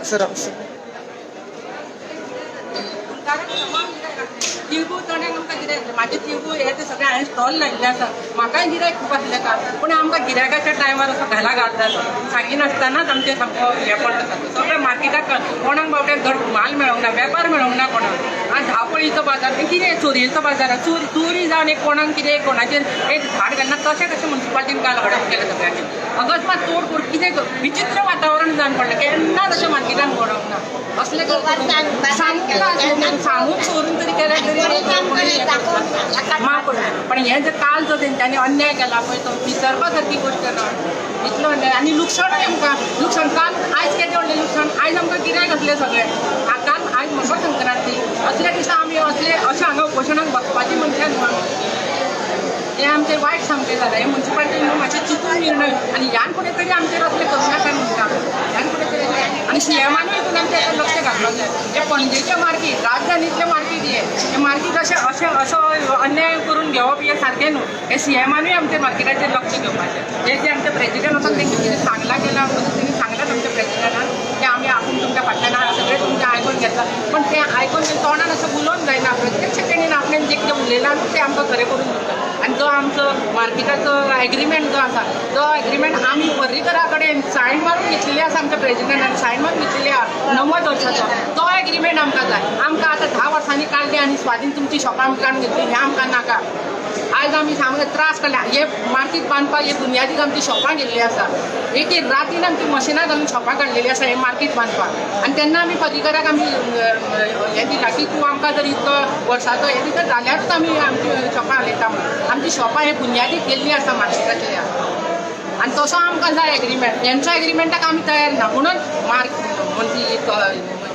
Sir sir tilgul चण्याक आमकां गिरायक आसलें. म्हाजे तिळगूळ हे ते सगळे हांवें स्टॉल लायिल्ले आसा. म्हाकाय गिरायक खूब आसलें काल, पूण आमकां गिरायकाच्या टायमार असो घाला घात जालो. सांगिनासतनाच आमचें सामको हें पडलो सारको. सगळें मार्केटाक कोणाक बावड्याक धड माल मेळोंक ना, वेपार मेळोंक ना कोणाक. आनी धांवपळीचो बाजार कितें चोरयेचो बाजार, चोरी जावन एक कोणाक कितें कोणाचेर एक झाड घालना तशें कशें मुन्सिपाल्टीन काल हडप केलें सगळ्यांनी. अकस्मात तोडफोड कितें विचित्र वातावरण जावन पडलें. केन्नाच अशें मार्केटान घडोवंक ना असलें. सांगूंक सांगूंक सोडून तरी केल्यार तरी माफ करूं, पण हें जे काल जो तेंच्यांनी अन्याय केला पळय तो विसरपा सारकी गोश्ट ना. इतलो अन्याय आनी लुकसाणूय आमकां लुकसाण काल आयज केदें व्हडलें लुकसाण. आयज आमकां गिरायक आसलें सगळें. काल आयज मकर संक्रांती असल्या दिसा आमी असले अशें हांगा उपोशणाक बसपाची मनशां न्हू आमी. हें आमचें वायट सामकें जालें. हें मुन्सिपाल्टीन मातशें चुकून निर्णय आनी ह्यान फुडें तरी आमचेर असलें करूं नाका म्हणटा ह्यान फुडें तरी. आनी सीएमानूय हितून आमचें लक्ष घालपाक जाय. हें पणजेचें मार्केट, राजधानीतलें मार्केट, हें मार्केट अशें अशें असो अन्याय करून घेवप हें सारकें न्हू. हें सीएमानूय आमच्या मार्केटाचेर लक्ष घेवपाचें. हे जे आमचे प्रेजिडेंट वचोन तेंकां कितें सांगलां केलां, तेणी सांगलां आमच्या प्रेजिडेंटान की आमी आपूण तुमच्या फाटल्यान आहा, सगळें तुमचें आयकून घेतलां. पण तें आयकून तोंडान असो उलोवन जायना, प्रत्यक्ष तेणी आपणें जें कितें उलयलां न्हू तें आमकां खरें करून दिवपाक. आनी जो आमचो मार्केटाचो एग्रीमेंट जो आसा तो एग्रीमेंट आमी पर्रीकरा कडेन सायन मारून घेतलेली आसा. आमच्या प्रेजिडेंटान सायन मारून घेतलेली आसा 90 वर्साचो तो एग्रीमेंट आमकां जाय. आमकां आतां 10 वर्सांनी काडले आनी स्वाधीन तुमची शॉपां आमकां काडून घेतली हें आमकां नाका. आयज आमी सामके त्रास काडले. हे मार्केट बांदपाक हे बुन्यादीक आमची शॉपां गेल्ली आसा. एक एक रातीन आमची मशिनां घालून शॉपां काडलेली आसा हे मार्केट बांदपाक. आनी तेन्ना आमी पर्रीकराक आमी हें दिलां की तूं आमकां जर इतलो वर्साचो हें दिता जाल्यारूच आमी आमची शॉपां हालयता म्हणून. आमची शॉपां हे बुन्यादीक गेल्ली आसा मार्केटाचेर. आनी तसो आमकां जाय एग्रीमेंट. हेंचो एग्रीमेंटाक आमी तयार ना म्हणून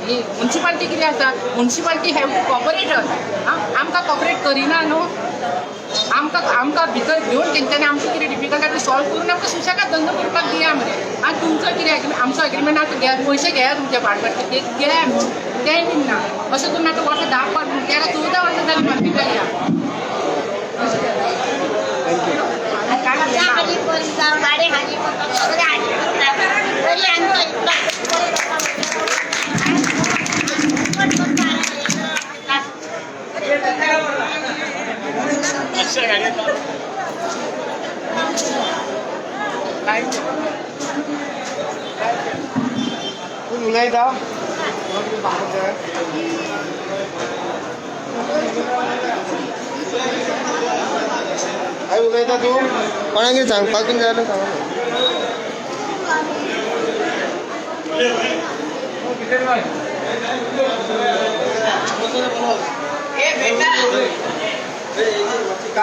मुन्सिपाल्टी कितें आसा, मुन्सिपाल्टी have cooperator आमकां कॉपरेट करिना न्हू. आमकां आमकां भितर घेवन तेंच्यांनी आमची कितें डिफिकल्ट आसा ती सॉल्व करून आमकां सुशेगाद धंदो करपाक दिया मरे. आनी तुमचो कितें आमचो एग्रीमेंट आतां घेया, पयशे घेया तुमचे पाडपडचे ते घेया न्हू, तेंय बीन ना. अशें करून आतां वर्सां 10 13 14 वर्सां जालीं मार्केटाक या. कोण उलयता? काय उलयता तूं? कोणाक कितें सांगपाक बीन जाय जाल्यार सांग.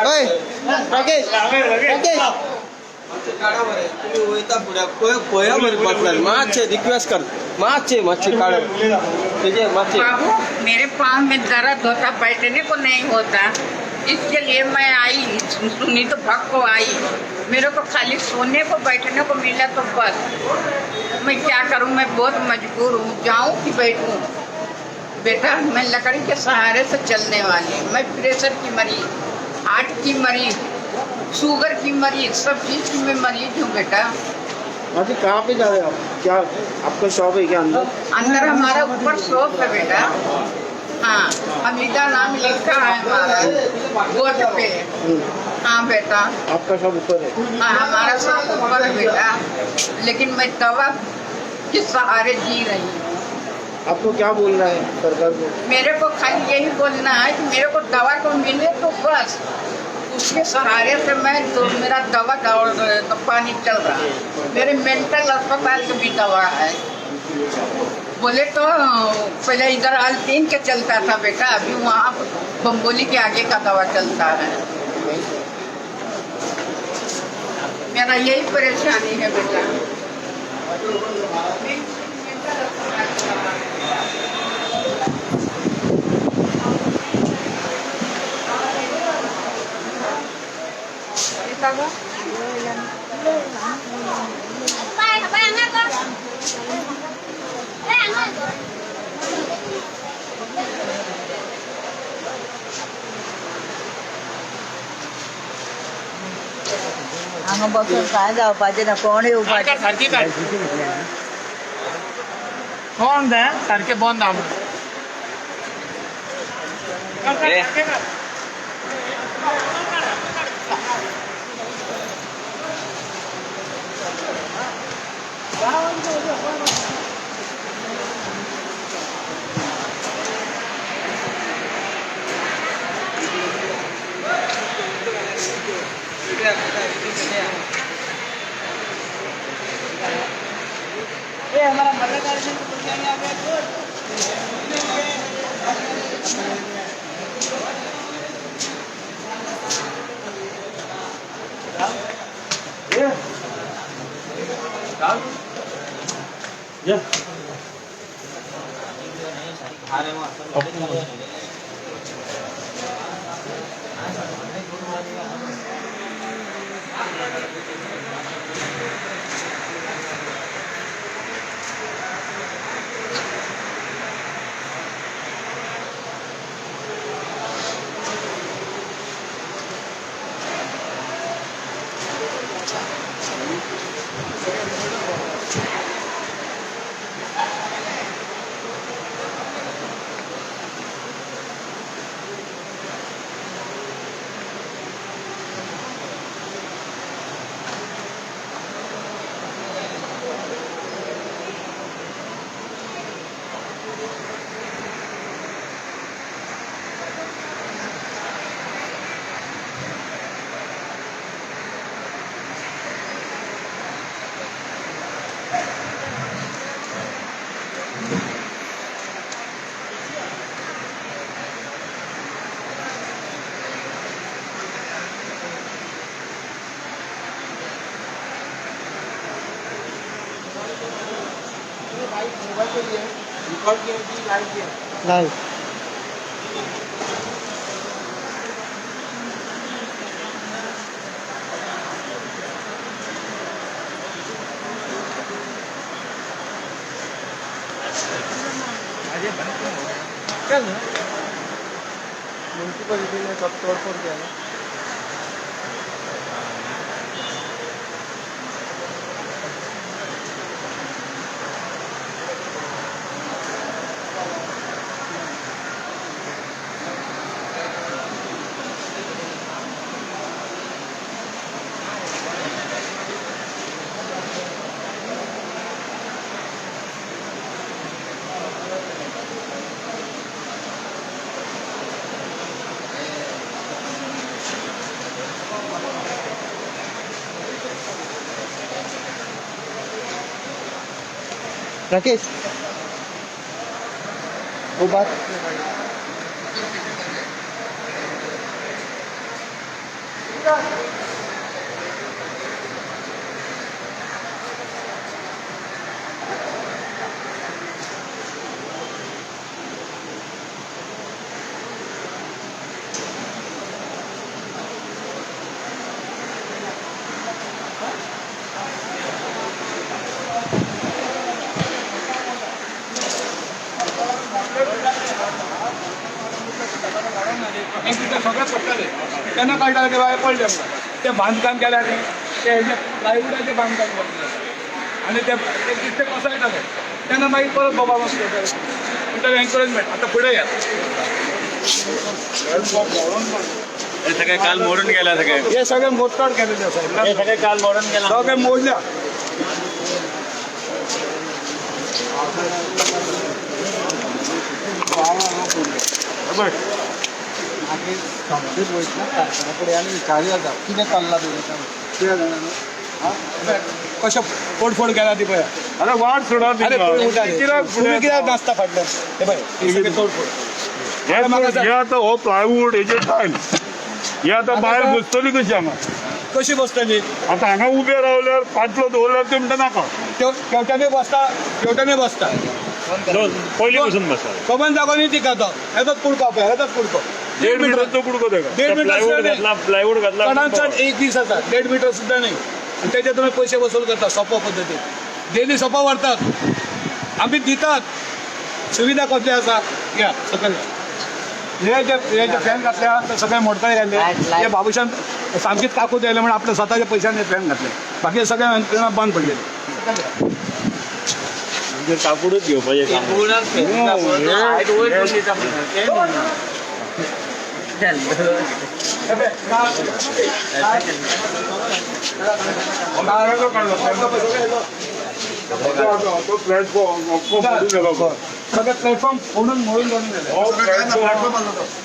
हय राकेश, राकेश तुम्ही वयता फुडें पळया मरे बसला. मातशें रिक्वेस्ट कर, मातशें मातशें काड तेजे मातशें. बाबू मेरे पाँव में दर्द होता, बैठने को नहीं होता, इसके लिए मैं आई सुनी तो भग को आई. मेरे को खाली सोने को बैठने को मिला तो बस. मैं क्या करूं, मैं बहुत मजबूर हूँ, जाऊं कि बैठूं? बेटा मैं लकड़ी के सहारे से चलने वाली, मैं प्रेशर की मरीज, हार्ट की मरीज, शुगर की मरीज, सब चीज़ की मैं मरीज हूँ बेटा. अच्छा कहाँ पे जा रहे हो आप? क्या आपका शॉप है क्या अंदर? अंदर हमारा ऊपर शॉप है बेटा. हाँ, हमीदा नाम लिखा है हमारा बोर्ड पे. हाँ बेटा. आपका शॉप ऊपर है? हाँ हमारा शॉप ऊपर है बेटा, लेकिन मैं दवा के सहारे जी रही हूँ. आपको क्या बोलना है सरकार को? मेरे को खाली यही बोलना है कि मेरे को दवा को मिले तो बस, उसके सहारे से मैं तो मेरा दवा तो पानी चल रहा है. मेरे मेंटल अस्पताल की भी दवा है. बोले तो पहले इधर आलतीन के चलता था बेटा, अभी वहाँ बम्बोली के आगे का दवा चलता है. मेरा यही परेशानी है बेटा. हांगा बसून कांय जावपाचें ना, कोण येवपाचें. सारकी काड कोण जाय सारकें बंद आहा. लाइव. म्युनिसिपॅलिटी ने सब तोड़फोड़ किया ना. राकेश वो बात सगळें पडटलें तेन्ना कळटा की बाय पडलें म्हणून तें बांदकाम केल्यार न्ही तें हेजें प्लायवुडाचें बांदकाम करतलें आनी तें तें कोसळटालें तेन्ना मागीर परत बाबा मातशें म्हणटकीर एनकरेजमेंट आतां फुडें येत. हे सगळे काल मोडून गेला सगळे. हे सगळे मोडतोड केलेले आसा. हे सगळे काल मोडून गेला. सगळे मोडल्या. मागीर वयतना कारखान्या कडेन आनी विचारया जाता कितें चल्लां तें कितें जाणा न्हू. कशें तोडफोड केला ती पळय. अरे वाट सोडा. अरे तुमी कित्याक नाचता फाटल्यान हे पळय हे सगळें तोडफोड. हे आता हो प्लायवूड हेजे टायल हे आता भायर बसतली कशी हांगा? कशी बसतली? आता हांगा उबे रावल्यार पाटलो दवरल्यार ते म्हणटा नाका. शेवट्याने बसता, शेवट्याने बसता. पयलीं बसून बसता. कमन जागो न्ही तिका तो हेजोच कुडको पळय, हेजोच कुडको. 1.5 मिटरचो कुडको तेका. 1.5 मिटर प्लायवूड घातला, प्लायवूड घातला. चडान चड 1 दीस आसा, 1.5 मिटर सुद्दां न्ही. आनी तेजे तुमी पयशे वसूल करता सोपो पद्दतीन. डेली सोपो व्हरतात, आमी दितात सुविधा कसली आसा या सकयल. हे जे हे जे फॅन घातल्या ते सगळे मोडतळे घातले. हे बाबूशान सामकीच काकूत येयले म्हणून आपल्या स्वताच्या पयशांनी फॅन घातले. बाकी सगळ्या यंत्रणा बंद पडलेली. म्हणजे कापूडच घेवपाचें काम. तो प्लॅटफॉर्म मोडून गेलो. सगळे प्लॅटफॉर्म फोडून मोडून करून गेले. हो प्लॅटफॉर्म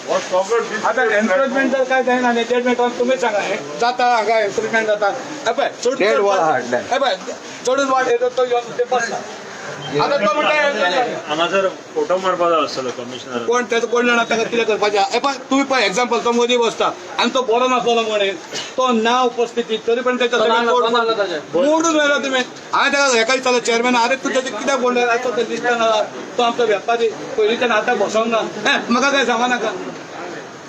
हो सगळो. आता एन्क्रोचमेंट जर काय जायना न्ही तेच तुमी सांगा, हे जाता हांगा एन्क्रोचमेंट जाता. हे पळय चड Dead wall हाडले. हे पळय चडूच वाट येता तो येवन ते बसला. आतां तो म्हणटा encroachment. हांगासर फोटो मारपाचो आसतलो कमिशनर. कोण तेजो कोण जाणा ताका कितें करपाचें. हे पळय तुमी पळय एग्जाम्पल, तो मदीं बसता आनी तो बरो नासलो म्हणे तो ना उपस्थिती तरी पण तेच्या मोडून व्हेलो तुमी. हांवें ताका हेका विचारलें चेअरमॅन, अरे तूं तेजें कित्याक मोडलें? तो दिसता ना, तो आमचो वेपारी पयलींच्यान आतां बसोंक ना. हें म्हाका काय सांगो नाका.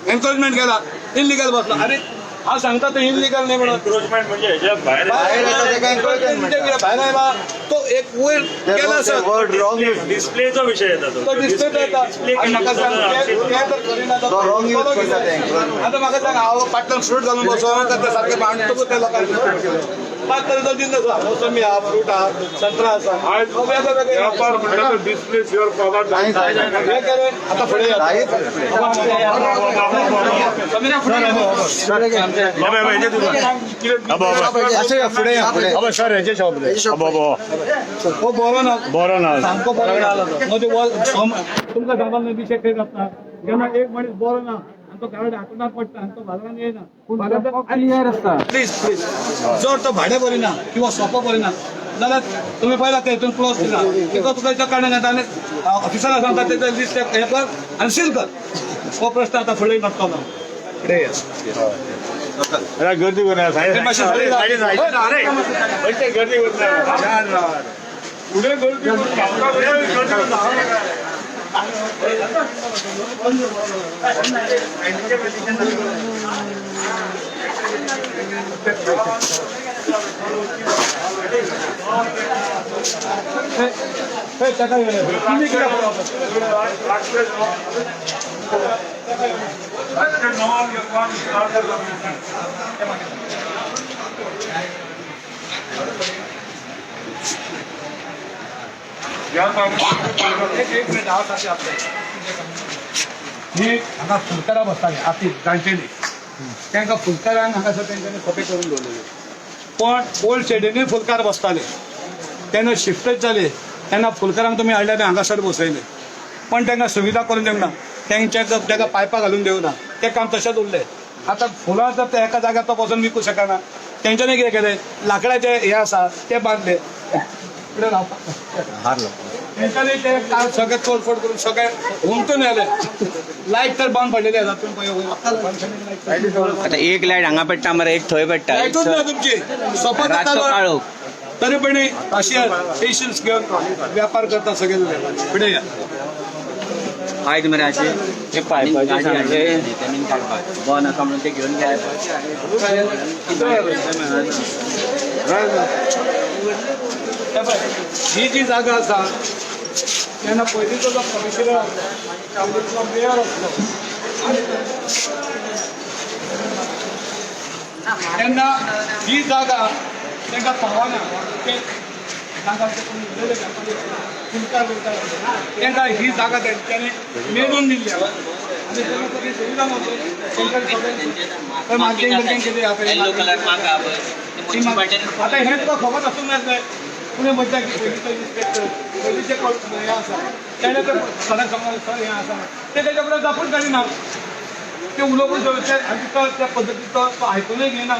एन्क्रोचमेंट केला, इलिगल बसला. अरे हांव सांगता तो इलिगल न्ही म्हणून. एन्क्रोचमेंट म्हणजे हेच्या भायर. भायर येता तेका encroachment म्हणटा. भायर आयला तो एक वयर गेला सर. Word wrong use. डिस्प्लेचो विशय येता तो डिस्प्ले येता. डिस्प्ले आनी म्हाका सांग ते तर करिना. तो wrong use करता ते encroachment. आतां म्हाका सांग हांव फाटल्यान फ्रूट घालून बसोन तर ते सारकें भांडटकूच ते लोकांक पांच तरेचो जिनस आसा, मोसंबी आहा, फ्रूट आहा, संत्रा आसा, वेगळे व्यापार म्हणटा तो डिस्प्ले शिवाय पगार नाही. हे केलें आतां फुडें या. नाहीच display. Sameera फुडें या. अशें फुडें या, फुडें. सर हेचे शॉप रे. हो बरो ना, बरो ना. सामको बरो ना. मदीं तुमकां सांगपाक न्हय विशय खंय जाता जेन्ना एक मनीस बरो ना आनी तो घरा आकुणार पडटा आनी तो बाजारान येयना. क्लियर आसता. प्लीज प्लीज, जर तो भाडें भरिना किंवा सोपो भरिना जाल्यार तुमी पळयला ते हितून क्लोज दिला because तुका इतलो काडून घेता आनी ऑफिसरा सांगता तेजें लिस्ट हें कर आनी सील कर. हो प्रश्न आतां फुडें नडटलो. फुडें या. गर्दी करून ते मातशें सायडीन गर्दी करून फुडें गर्दी करून गर्दी करून. हे ताका येवया. तुमी कित्याक पळोवप? एक एक मिनिट हांव सारकें आपलें. ही हांगा फुलकारां बसतालीं आती जाणटेली, तांकां फुलकारांक हांगासर तेंच्यांनी खोपे करून दवरलेले. पण ओल्ड शेडीनूय फुलकार बसताले. तेन्ना शिफ्टच जाले तेन्ना फुलकारांक तुमी हाडले आनी हांगासर बसयले, पण तांकां सुविधा करून दिवंक ना, तेंच्या ताका पायपां घालून दिवंक ना, तें काम तशेंच उरलें. आतां फुलां जर ते एका जाग्यार तो बसून विकूं शकना. तेंच्यांनी कितें केलें, लांकडाचें हें आसा तें बांदलें फुडें रावपाक. तेंच्यांनी ते काल सगळें तोडफोड करून सगळें हुमटून येयलें. लायट तर बंद पडलेली आसा तुमी पळय. आता एक लायट हांगा पेट्टा मरे, एक थंय पेट्टा. लायटूच ना तुमची सोपो रातचो काळोख. तरी पण अशी पेशन्स घेवन व्यापार करता सगळे फुडें या. आयज मरे अशें हे पायपाचे सांगले. बंद आसा म्हणून ते घेवन गेले. हे पळय, ही जी जागा आसा तेन्ना पयलींचो जो कमिशनर आसलो, पयलींचो मेयर आसलो, तेन्ना ही जागा तांकां पावना. ते जागा ते कोण उरलेले व्यापारी फुलकार बिलकार तांकां ही जागा तेंच्यांनी मेजून दिल्ली आसा. आनी तेन्ना सगळी सुविधा नव्हती तेंच्यांनी. मार्किंग बिर्किंग केली. येल्लो कलर मागा. आता हें तुका खबर आसूंक नासलें. तुमी म्हणटा की पयलींचो इन्स्पेक्टर, पयलींचे कोण हें आसा तेणें ते सराक सांगलें सर हें आसा, ते तेच्या फुडें जापूच काडिना. ते उलोवपूच ते आनी तुका त्या पद्दतीचो तो आयकुनूय घेयना,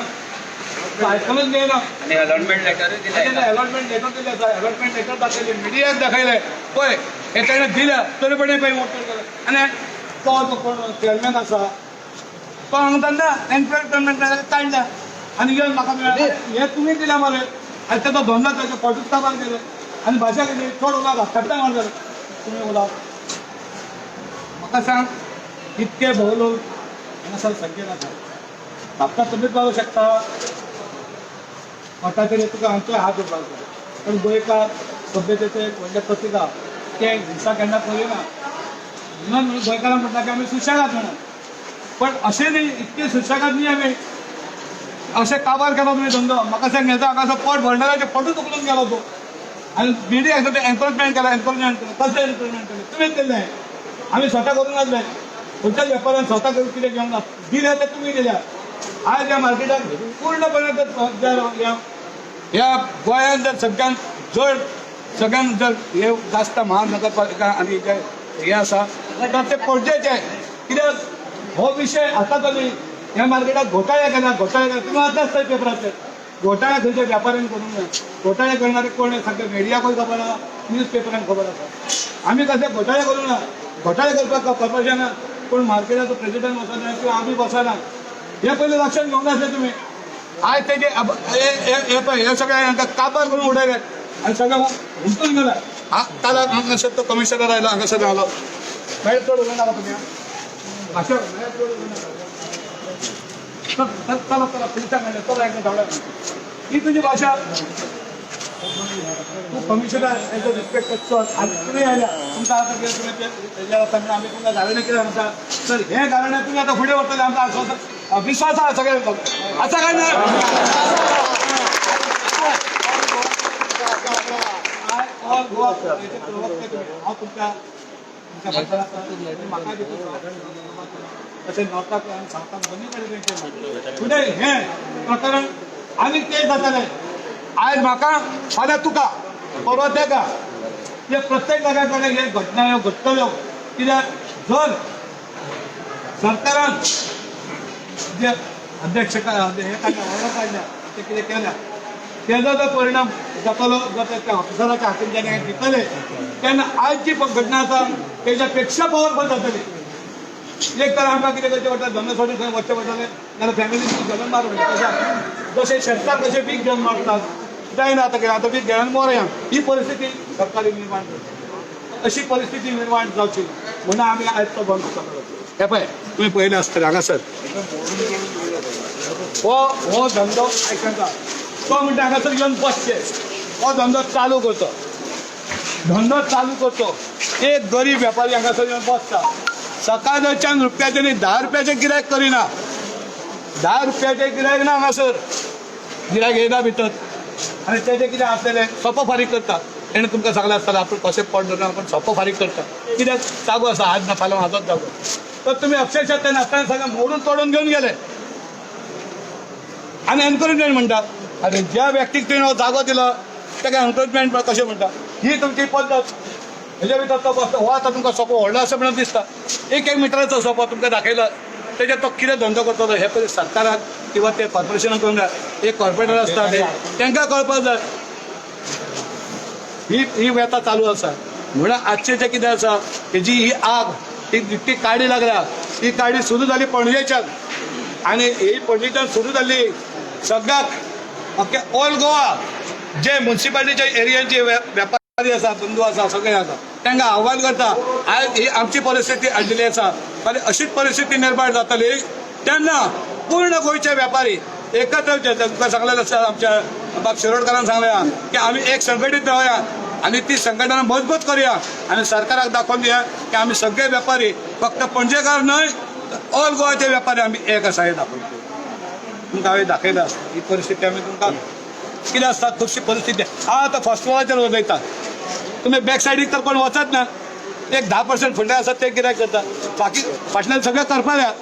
तो आयकुनूच घेयना. आनी अलॉटमेंट लेटरूय दिलें. अलॉटमेंट लेटर दिलें आसा, अलॉटमेंट लेटर दाखयलें, मिडियाक दाखयलें. पळय हे तेणें दिल्या तरी पण पळय मोटर केलें. आनी तो जो कोण चेअरमॅन आसा तो हांगा ना एनक्रोचमेंट काडल्या आनी येवन म्हाका मेळ्ळा हे तुमी दिल्या मरे. आनी तेजो धंदो तेजो पोटूच काबार केलें आनी भाशा केली चड उलोवप थट्टा मारताले तुमी उलोवप. म्हाका सांग इतके भोव लोक हांगासर संख्येन आसा. म्हाका तुमीच पावूंक शकता कोटाचेर तुका आमचोय हात उरपाक जाय. पण गोंयकार सभ्यतेचें एक व्हडलें प्रतीक आहा, तें हिंसा केन्ना करिना म्हणून गोंयकारांक म्हणटा की आमी सुशेगाद म्हणून. पण अशें न्ही, इतके सुशेगाद न्ही आमी. अशें काबार केलो तुमी धंदो. म्हाका सांग हेजो हांगासर पोट भरणाराचें पोटूच उखलून गेलो तो. आनी मिडिया ते एनक्रोचमेंट केला. एनक्रोचमेंट केलें कसलें? एनक्रोचमेंट केलें तुमीच केल्लें, आमी स्वता करूंक नासलें. खंयच्याच वेपाऱ्यान स्वता कितें घेवंक ना, दिल्या ते तुमी दिल्या. आयज ह्या मार्केटाक पूर्णपणे जर ह्या गोंयांत जर सगळ्यांत जड सगळ्यांत जर हे गाजता महानगरपालिका आनी जे हे आसा तर ते पणजेचे. कित्याक हो विशय आतां न्ही, ह्या मार्केटाक घोटाळे केला. घोटाळे केला तुमी आतां आसता पेपराचेर. घोटाळे खंयच्या व्यापाऱ्यांनी करूंक ना. घोटाळे करणारे कोण हे सगळे मिडियाकूय खबर आसा, न्यूज पेपरांक खबर आसा. आमी कसले घोटाळे करूंक ना. घोटाळे करपाक कॉर्पोरेशनाक कोण मार्केटाचो प्रेसिडेंट वचना किंवा आमी बसना हे पयलीं लक्षात घेवंक नासलें तुमी. आयज तेजे हे पळय हे सगळे हांकां काबार करून उडयले आनी सगळें हुमटून गेले. काल हांगासर तो कमिशनर आयलो, हांगासर रावलो. मागीर चड उलोवं नाका तुमी. भाशा मागीर चड उलोवं नाका. चल चला चला पुलिसांक हाडले, चला एकदां धांवड्या. ही तुजी भाशा. तूं कमिशनर एज अ रिस्पेक्ट चल. आनी तुमी आयल्या तुमकां आतां कितें तुमी हेजेर आसा म्हणून आमी तुमकां गाराणें कितें सांगता तर हें गाराणें तुमी आतां फुडें व्हरतले आमकां आश्वासन विश्वास आसा सगळ्यांक आसा काय ना? ऑल गोवा प्रवक्ते तुमी. हांव तुमच्या तुमच्या फाटल्यान आसा. म्हाका तशें नॉर्थाक आनी सावथाक दोनूय कडेन फुडें हें प्रकरण आनीक तेज जातलें. आयज म्हाका, फाल्यां तुका, परवा तेका, हे प्रत्येक जाग्या कडेन हे घटना ह्यो घडटल्यो. कित्याक जर सरकारान जे अध्यक्ष हे काडल्या, ऑर्डर काडल्या, ते कितें केल्या तेजो जो परिणाम जातलो जर त्या ऑफिसराच्या हातीन जेन्ना दितले तेन्ना आयज जी घटना आसा तेच्या पेक्षा पॉवरफूल जातली. एक तर आमकां कितें करचें पडटा, धंदो सोडून खंय वचचें पडटलें, नाल्यार फॅमिली घेवन मारून उडयता. जशें शेतकार कशें वीख घेवन मारतात जायना आतां कितें आतां वीख घेवन मरोया. ही परिस्थिती सरकारी निर्माण करता. अशी परिस्थिती निर्माण जावची म्हणून आमी आयज तो बंद करतलो. हे पळय तुमी पळयलें आसतलें हांगासर हो हो धंदो आयकता तो म्हणटा हांगासर येवन बसचे, हो धंदो चालू करचो, धंदो चालू करचो. एक गरीब वेपारी हांगासर येवन बसता. सकाळच्यान रुपयाचें न्ही 10 रुपयाचें गिरायक करिना. 10 रुपयाचें गिरायक ना हांगासर, गिरायक येना भितर. आनी तेजें कितें आसलेलें सोपो फारीक करता. तेणें तुमकां सांगलें आसतलें आपूण कशें पोट धरना, आपूण सोपो फारीक करता. कित्याक जागो आसा, आज ना फाल्यां म्हाजोच जागो. तर तुमी अक्षरशः ते नासतना सगळें मोडून तोडून घेवन गेले आनी एनक्रोचमेंट म्हणटा. आरे ज्या व्यक्तीक तुवें हो जागो दिलो ताका एनक्रोचमेंट कशें म्हणटा? ही तुमची पद्दत. हेज्या भितर तो बसता. हो आतां तुमकां सोपो व्हडलो आसा म्हणून दिसता, 1 मिटराचो सोपो तुमकां दाखयलो. तेजेर तो कितें धंदो करतलो हे पयलीं सरकाराक किंवा ते कॉर्पोरेशनाक करूंक जाय. एक कॉर्पोरेटर आसता तांकां कळपाक जाय. ही ही व्यथा चालू आसा. म्हणून आजचें जें कितें आसा हेजी ही आग ही ती काडी लागल्या. ही काडी सुरू जाली पणजेच्यान आनी ही पणजेच्यान सुरू जाल्ली सगळ्याक अख्खे ऑल गोवा जे मुन्सिपालिटीच्या एरियांचे वेपारी आसा, बंधू आसा, सगळे आसा, तांकां आव्हान करता. आयज ही आमची परिस्थिती हाडलेली आसा आनी अशीच परिस्थिती निर्माण जातली तेन्ना पूर्ण गोंयचे व्यापारी एकत्र येवचे. तुमकां सांगलेलें आसा आमच्या बाब शिरोडकारान सांगलें की आमी एक संघटीत रावया आनी ती संघटना मजबूत करूया आनी सरकाराक दाखोवन दिया की आमी सगळे व्यापारी फक्त पणजेकार न्हय ऑल गोवाचे व्यापारी आमी एक आसा हे दाखोवन तुमकां हांवें दाखयलें आसता. ही परिस्थिती आमी तुमकां कितें आसता खुबशी परिस्थिती. आतां फर्स्ट फ्लोराचेर वयता तुमी, बॅक सायडीक तर कोण वचत ना. एक 10% फुडले आसा ते गिरायक करता, बाकी फाटल्यान सगळे करपाक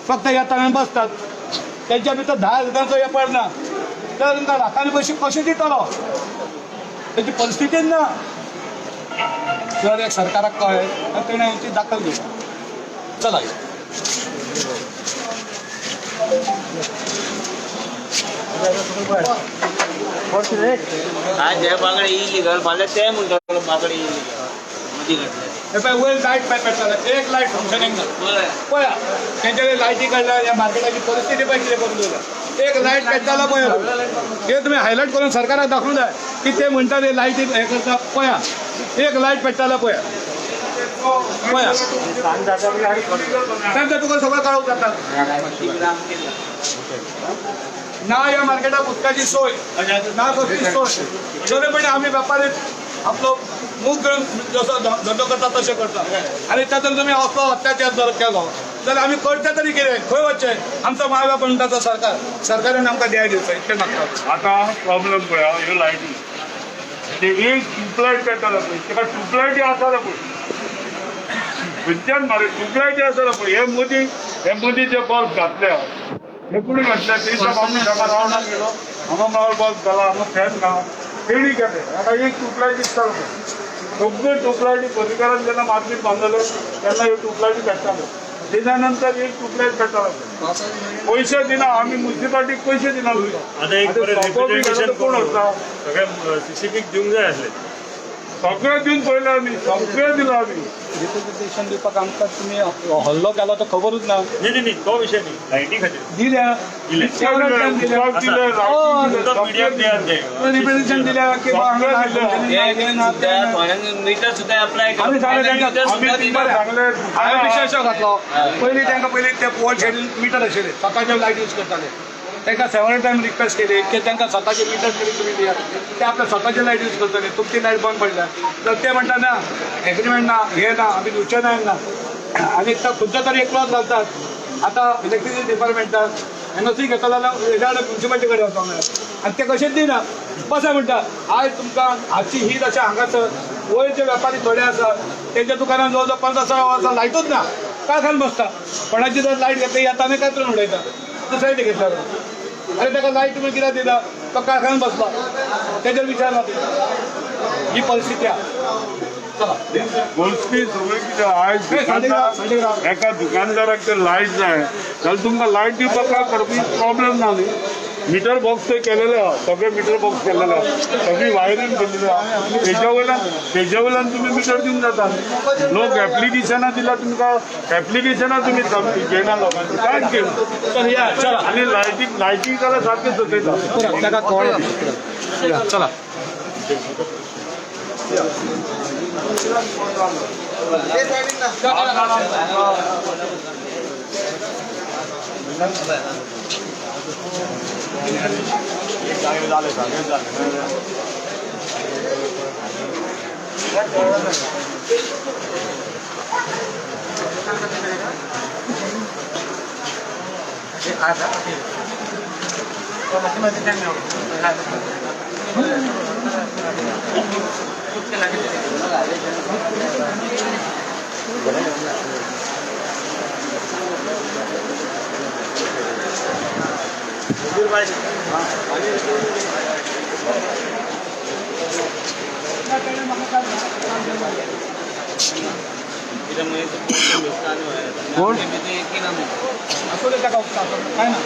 फक्त येता आनी बसतात. तेंच्या भितर 10 हजारांचो वेपार ना तर तुमकां लाखांनी पयशे कशे दितलो? तेची परिस्थितीच ना. जर एक सरकाराक कळ्ळें तर तेणें हेची दखल घेवपाक. चला आज हे बांगडे इलिगल, फाल्यां ते म्हणटा बांगडे इलिगल मदीं घातले. हे पळय वयर लायट पळय पेट्टाले, एक लायट फंक्शनींग ना. पळया तेंच्यानी लायटी काडल्या. ह्या मार्केटाची परिस्थिती पळय कितें करून दवरल्या. एक लायट पेट्टालो पळय, हे तुमी हायलायट करून सरकाराक दाखोवंक जाय की ते म्हणटा ते लायटी हें करता. पळया एक लायट पेट्टालो पळया, पळया तांकां तुका सगळें कळोवंक जाता ना. ह्या मार्केटाक उदकाची सोय ना, कसली सोय. तरी पण आमी वेपारी आपलो मूग घेवन जसो धंदो करता तशें करता आनी तातूंत तुमी असलो अत्याचार जर केलो जाल्यार आमी करता तरी कितें, खंय वचचें? आमचो माय बाप म्हणटा तो सरकार, सरकारान आमकां द्याय दिवचो इतलें मागता. आतां प्रॉब्लम पळय, ह्यो लायटी ते एक ट्युबलायट पेट्टालो पळय, ताका ट्युबलायटी आसा पळय, खंयच्यान मारे ट्युबलायटी आसा पळय. हे मदीं, हे मदीं जे बल्ब घातल्या, हे कोणी घातल्या ते आमी ताका रावणाक गेलो, हांगा माळ बल्ब घाला, हांगा फॅन घाला, तेणी केलें. हाका एक ट्युबलायट दिसतालो पळय. सगळ्यो ट्युबलायटी पर्रीकारान जेन्ना मार्केट बांदलें तेन्ना ह्यो ट्युबलायटी पेट्टाल्यो, तेच्या नंतर एक ट्युबलायट पेट्टालो. पयशे दिना आमी, मुन्सिपाल्टीक पयशे दिना. आतां एक बरें रिप्रेझेंटेशन कोण वता? सगळ्या सीसीपीक दिवंक जाय आसलें. सगळें दिवन पळयलें आमी, सगळें दिलां आमी. रिप्रेझेंटेशन दिवपाक आमकां तुमी हल्लो केलो तो खबरूच ना. न्ही न्ही न्ही, तो विशय न्ही, लायटी खातीर दिल्या दिलें. मिडियाक दियात ते. रिप्रेझेंटेशन दिल्या की बा हांगा लायट फंक्शनींग ना, हे ना, ते ना. थोड्यांक मिटर सुद्दां अप्लाय आमी सांगलें तांकां, आमी तुमकां सांगलें. हांवें विशेश घातलो पयलीं तांकां, पयलीं ते वॉल शेडील मिटर आशिल्ले, स्वताचे लायट यूज करताले. तांकां सेवरल टायम रिक्वेस्ट केली की तांकां स्वताचे मिटर तरी तुमी दियात, ते आपल्या स्वताचे लायट यूज करतले, तुमची लायट बंद पडल्या. तर ते म्हणटा ना एग्रीमेंट ना, हे ना, आमी दिवचे ना ना. आनी खंयचो तरी एक क्लॉज घालतात. आतां इलेक्ट्रिसिटी डिपार्टमेंटान एनओसी घेतलो जाल्यार हेज्या कडेन म्युन्सिपाल्टी कडेन वचोंक जाय, आनी ते कशेंच दिना. बसा म्हणटा आयज तुमकां आजची ही दशा हांगासर. वयर जे वेपारी थोडे आसा तेंच्या दुकानान जवळ जवळ 15-16 वर्सां लायटूच ना, काय खावन बसता. कोणाची जर लायट घेतली येता आनी काय करून उडयता, दुसऱ्या घेतला. अरे ताका लायट तुमी कित्याक दिता, तो काय खावन बसला, तेजेर विचार ना. ही परिस्थिती आसा. चला गोष्टी सगळें कितें आयज दुकानदार, एका दुकानदाराक जर लायट जाय जाल्यार तुमकां लायट दिवपाक काय प्रॉब्लम ना न्ही. मिटर बॉक्स ते केलेले आहा, सगळे मिटर बॉक्स केलेले आहा, सगळी वायरींग केलेली आहा. तेज्या वयल्यान तुमी मिटर दिवन जाता. लोक एप्लिकेशनां दिला तुमकां, एप्लिकेशनां तुमी घेयना लोकांची, कांयच घेयना. तर या चला. आनी लायटीक लायटीक जाल्यार सारकें सतयता. ताका कळ्ळें. चला. कोण? असू दे ताका उपकार, काय ना.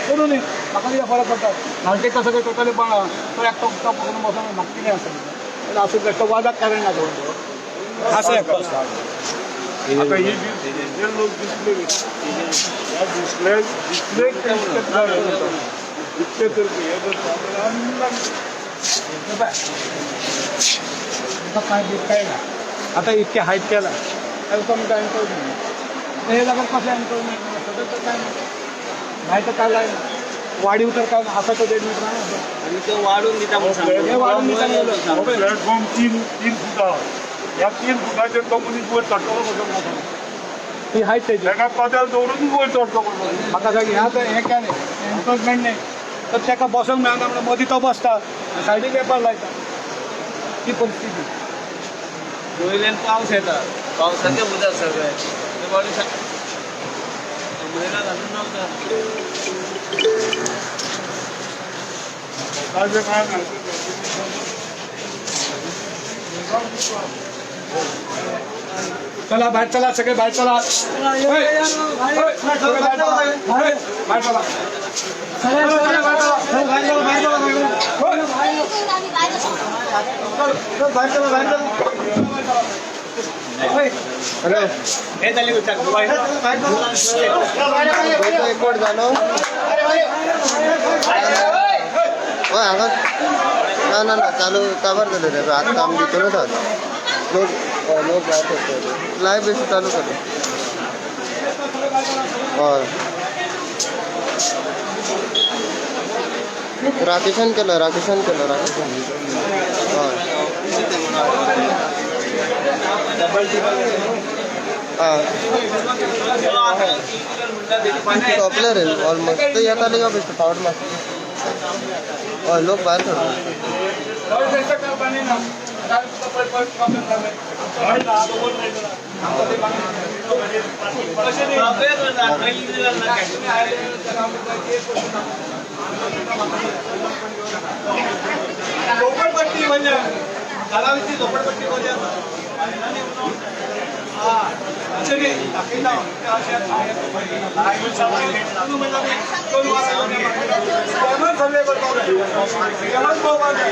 करूं न्ही, म्हाका कितें फरक पडटा. नाल्टेका सगळें टोटली बंद आहा, तो एकटो उक्तो पकडून बसून म्हाका कितें आसा. आसूं तो वादाक कारण ना तो आसा एकटो. आता ही जे लोक दिसले, ह्या दिसले दिसले इतके तर हे जर काय काय ना आता इतके हायट केला कमी काय करू हे जाग्यार कशें एन्क्रोचमेंट सगळें तर काय ना, तर काय लायना, वाडीव तर काय आसा तो 1.5 मिटर. आनी ते वाडून दिता म्हूण सांगता. हे वाडून दिता. प्लॅटफॉर्म 3 फुटां, ह्या 3 फुटाचेर तो मनीस वयर चडटलो कसो? ही हायट तेजी. ताका पदार दवरून वयर चडटलो कसो? म्हाका सांग, ह्या तर हें केलें एन्क्रोचमेंट न्ही तर ताका बसोंक मेळना म्हणून मदीं तो बसता, सायडीक वेपार लायता. ही परिस्थिती. वयल्यान पावस येता, पावसाचें उदक सगळें ते म्हयना घालून रावता. ताजें काय ना. चला बाहेर चला, सगळे बाहेर चला, सगळे बाहेर चला, बाहेर चला. एकवट जालो हय हांगा. ना ना ना, चालू काबार जालें रे. आतां आमी भितरूच आसा. लोक लोक भायर सरतले. लायव बेसी चालू कर. हय. राकेशान केलं, राकेशान केलं, राकेशान. हय. आं, सोंपले रे ऑलमोस्ट. ते येताले यो बेश्टे फावट मारता. हय, लोक भायर सरले. झोपडपट्टी म्हणजे धारावीची झोपडपट्टी म्हणजे हा अशें न्ही दाखयता अशें तेन्नाच सर्वे करपाक जाय, तेन्नाच पळोवपाक जाय.